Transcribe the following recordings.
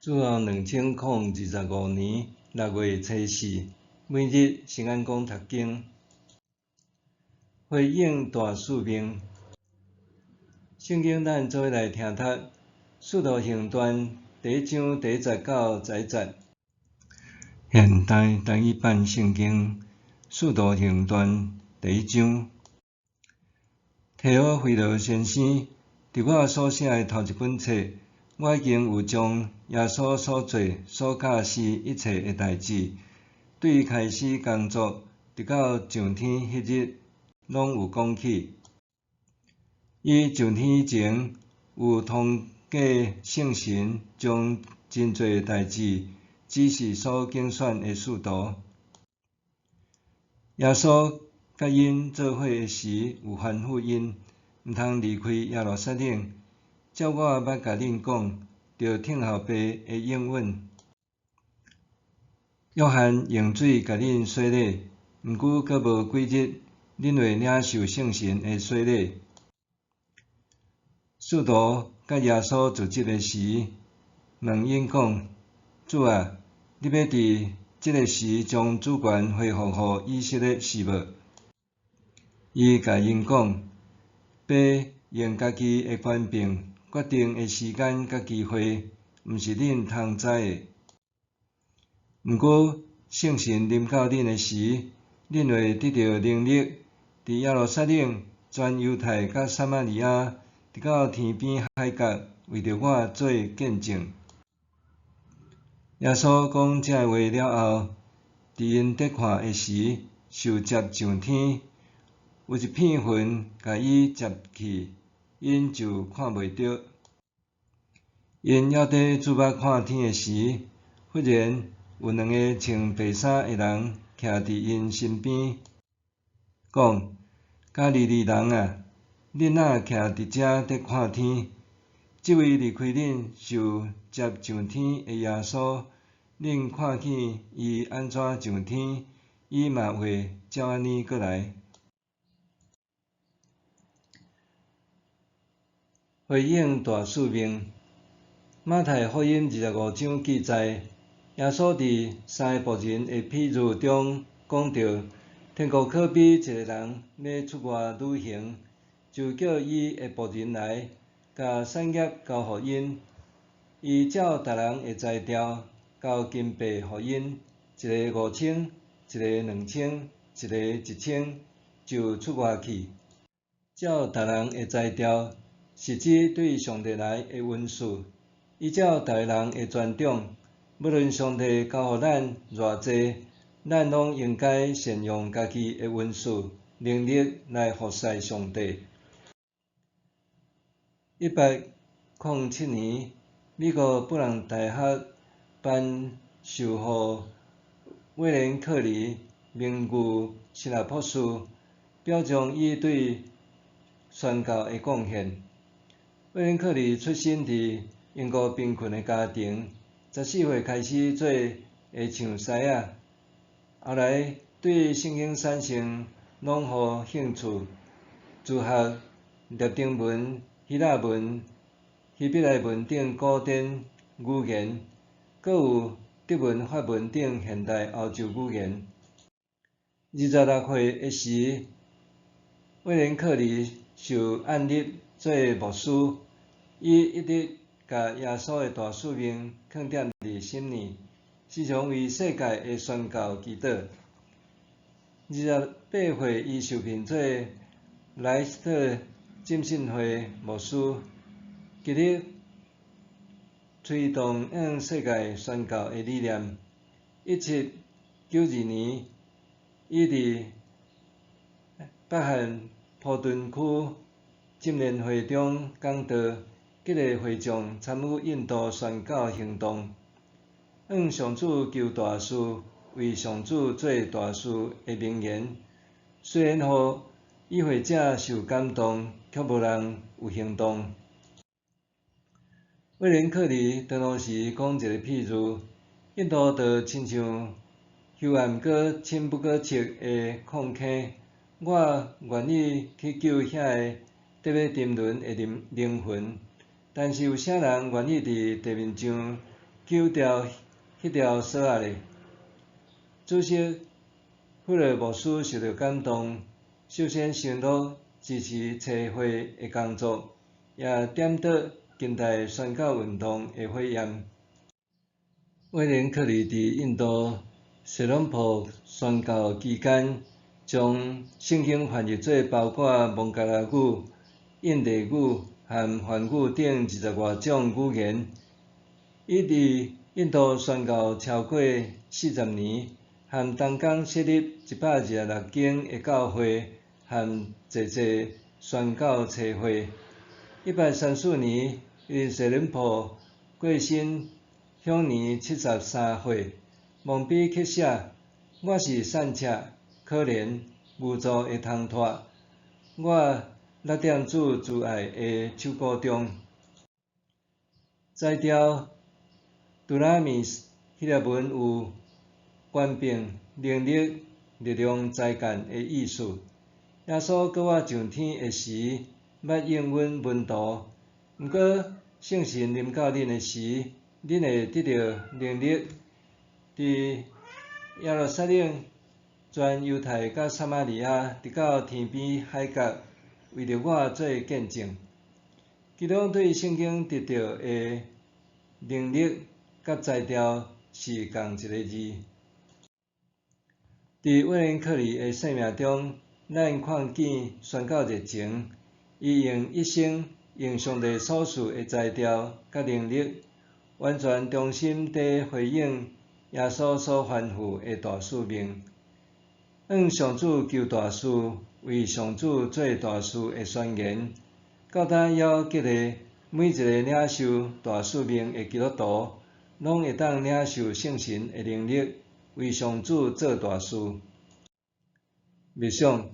主後2025年6月初四，每日聖安講讀經，回應大使命。聖經咱做伙來聽讀《使徒行傳》第一章第一節到11節。現代台語版聖經《使徒行傳》第一章，提阿非羅先生，佇我所寫的頭一本冊，我已經有將耶穌所做、所教示一切的代誌，對開始工作，直到上天彼日，攏有講起。伊上天以前，有通過聖神將真濟代誌指示所揀選的使徒。耶穌佮𪜶做伙的時，有吩咐𪜶，毋通離開耶路撒冷。照我捌共恁講，著等候爸的應允。約翰用水共恁洗禮，毋過閣無幾日，恁會領受聖神的洗禮。使徒佮耶穌聚集的時，問𪜶講：主啊，你欲佇這个時將主權恢復予以色列是無？伊共𪜶講：爸用家己的權柄決定的時間佮機會，毋是恁通知的。毋過聖神臨到恁的時，恁會得著能力，佇耶路撒冷、全猶太佮撒瑪利亞，直到天邊海角，為著我做見證。耶穌講這話了後，佇𪜶佇看的時，受接上天，有一片雲共伊接去，𪜶就看袂著。𪜶猶佇注目看天的時，忽然有兩个穿白衫的人徛佇𪜶身邊，講：加利利人啊，恁哪徛佇遮佇看天？這位離開恁受接上天的耶穌，恁看見伊按怎上天，伊嘛會照按呢閣來。回應大使命。馬太福音25章記載，耶穌佇三个僕人的比喻中講著，天國可比一個人欲出外旅行，就叫伊的僕人來，共產業交予𪜶。伊照逐人的才調，交金幣予𪜶，一个5000，一个2000，一个1000，就出外去。照逐人的才調，是指對上帝來的恩賜，依照逐个人的專長，無論上帝交予咱偌濟，咱攏應該善用家己的恩賜能力來服侍上帝。1807年，美國布朗大學頒授予威廉克里名譽神學博士，表彰伊對宣教的貢獻。威廉克里出身佇英國貧困的家庭，14歲開始做鞋匠師仔，後來對聖經產生濃厚興趣，自學拉丁文、希臘文、希伯來文等古典語言，閣有德文、法文等現代歐洲語言。26歲的時，威廉克里受按立做牧師，伊一直共耶穌的大使命囥踮佇心內，時常為世界的宣教祈禱。28歲，伊受聘做萊斯特浸信會牧師，極力推動向世界宣教的理念。1792年，伊佇北漢普頓區浸聯會中講道，激勵會眾參與印度宣教行動，向上主求大事，為上主做大事的名言，雖然予與會者受感動，卻無人有行動。威廉克里當時講一个譬喻：印度就親像幽暗閣深不可測的礦坑，我願意去救遐个得欲沉淪的靈靈魂，但是有啥人願意佇地面上揪牢彼條索仔咧。主席弗勒牧師受著感動，首先承諾支持差會的工作，也點著近代宣教運動的火焰。威廉克利佇印度雪隆坡宣教期間，將聖經翻譯做包括孟加拉語、印地語和梵語等二十外種語言。伊佇印度宣教超過40年，和同工設立126間的教會和濟濟宣教差會。1834年，伊佇雪隆坡過身，享年73歲。毛筆刻寫：我是散赤、可憐、無助的唐脫，我落踮主慈愛的手鼓中。才調 Dunamis 希臘文有權柄、能力、力量、才幹的意思。耶穌閣活上天的時，捌應允門徒。毋過聖神臨到恁的時，恁會得著能力，佇耶路撒冷、全猶太佮撒瑪利亞，直到天邊海角，為著我做見證。其中對聖經得著的能力佮才調是仝一个字。佇威廉克利的生命中，咱看見宣教熱情。伊用一生用上帝所賜的才調佮能力，完全忠心地回應耶穌所吩咐的大使命。向上主求大事，為上主做大事的宣言，到今猶激勵每一个領受大使命的基督徒，攏會當領受聖神的能力，為上主做大事。默想，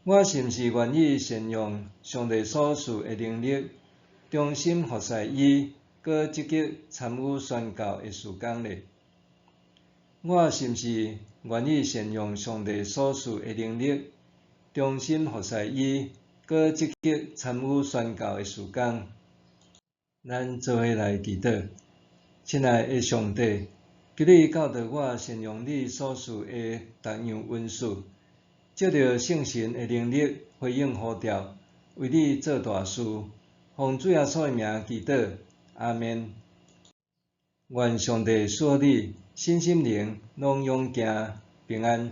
我是毋是願意善用上帝所賜的能力，忠心服侍伊，閣積極參與宣教的事工呢？我是毋是願意善用上帝所賜的能力，忠心服侍伊，閣積極參與宣教的事工？咱做伙來祈禱。親愛的上帝，求你教導我善用你所賜的逐樣恩賜，藉著聖神的能力回應呼召，為你做大事。奉主耶穌的名祈禱，阿們。願上帝賜予你身心靈攏勇健平安。